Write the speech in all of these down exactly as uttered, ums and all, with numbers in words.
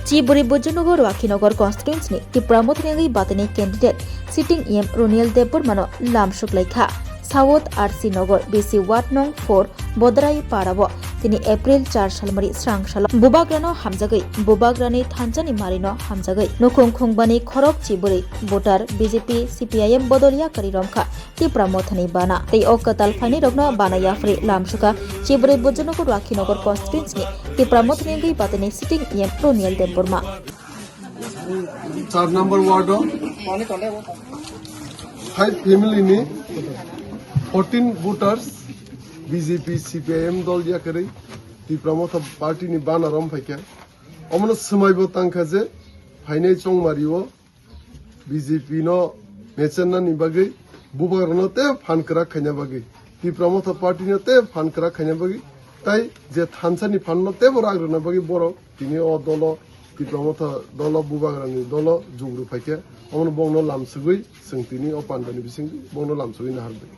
Chiburi Bujunogor Rakhinagar constituency ni Tipra Motha ni wngwi batini candidate sitting E M Roniel Debbarma no lamsuk laikha. South R C Nagar B C Ward nong four Bodrai Para o tini April char salmari srang salo Bubagra no hamjagwi, Bubagra ni thansa ni mari no hamjagwi nukhung khungbani khorok chiburi voter B J P C P I M bodol yakarwi romkha. Tipra Mothani bana. Tei o kwtal phainairokno bana yapharwi lamsukha Chiburi Bujunogor Rakhinagar constituency ni Tipra Mothani wngwi batini sitting E M Roniel Debbarma. Char number ward o five family ni fourteen voters B J P C P I M dol yakarwi Tipra Motha party ni bana rom phaikha. Omono swmaibo tangkha je phainai chongmari o B J P no mechenna ni bagwi, Bubagra no tei phan kwrak khaina bagwi, Tipra Motha party no tei phan kwrak khaina bagwi, tai je thansa ni phan no tei bo rak rwna bagwi borok tini o dolo, Tipra Motha dolo, Bubagra ni dolo jugru phaikha, omono bongno lamsugwi chwng tini o panda ni bisingtwi bongno lamsugwi nahar bai.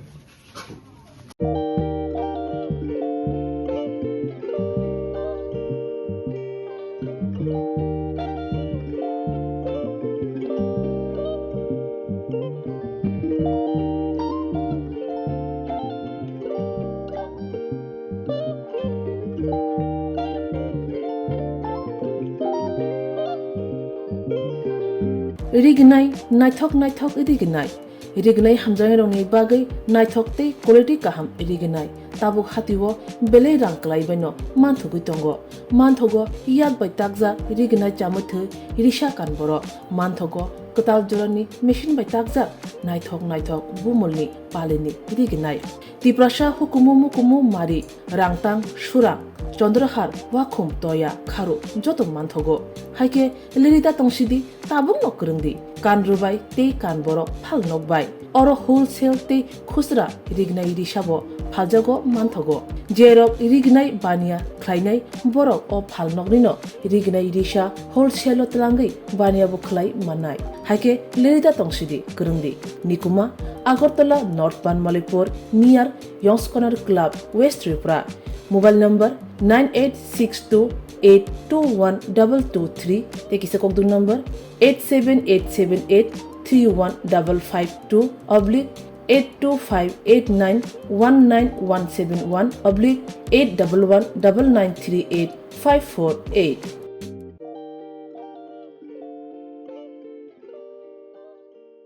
Rignai, naithok naithok rignai. Rignai hamjaknairokni bagwi naithok tei quality kaham rignai. Tabuk hatio belai rang kwlaibaino manthogwi tongo. Manthogo yak bai takjak rignai chamwi thwi risa kan borok. Manthogo kwtal jorani machine bai takjak naithok naithok bumulni palini rignai. Tiprasa hukumu mukumu mari, rangtang, surang, chondrahar, wakhum, toya, kharu joto manthogo. Haikhe lirida tongsidi, tabukno kwrwngdi, kan rwbai tei kan borok phal nokbai. Oro wholesale tei khusra rignai risabo phaljago manthogo. Jerok rignai baniya khlainai borok o phalnoknino rignai risa wholesale-o twlangwi baniya bo khlai mannai. Haikhe lirida tongsidi kwrwngdi. Nikuma, Agartala North Banmalipur, near Yong's Corner Club, West Tripura. Mobile number nine eight six two eight two one double two three tei kisa kokdung number eight seven eight seven eight three one double five two oblique eight two five eight nine one nine one seven one oblique eight double one double nine three eight five four eight.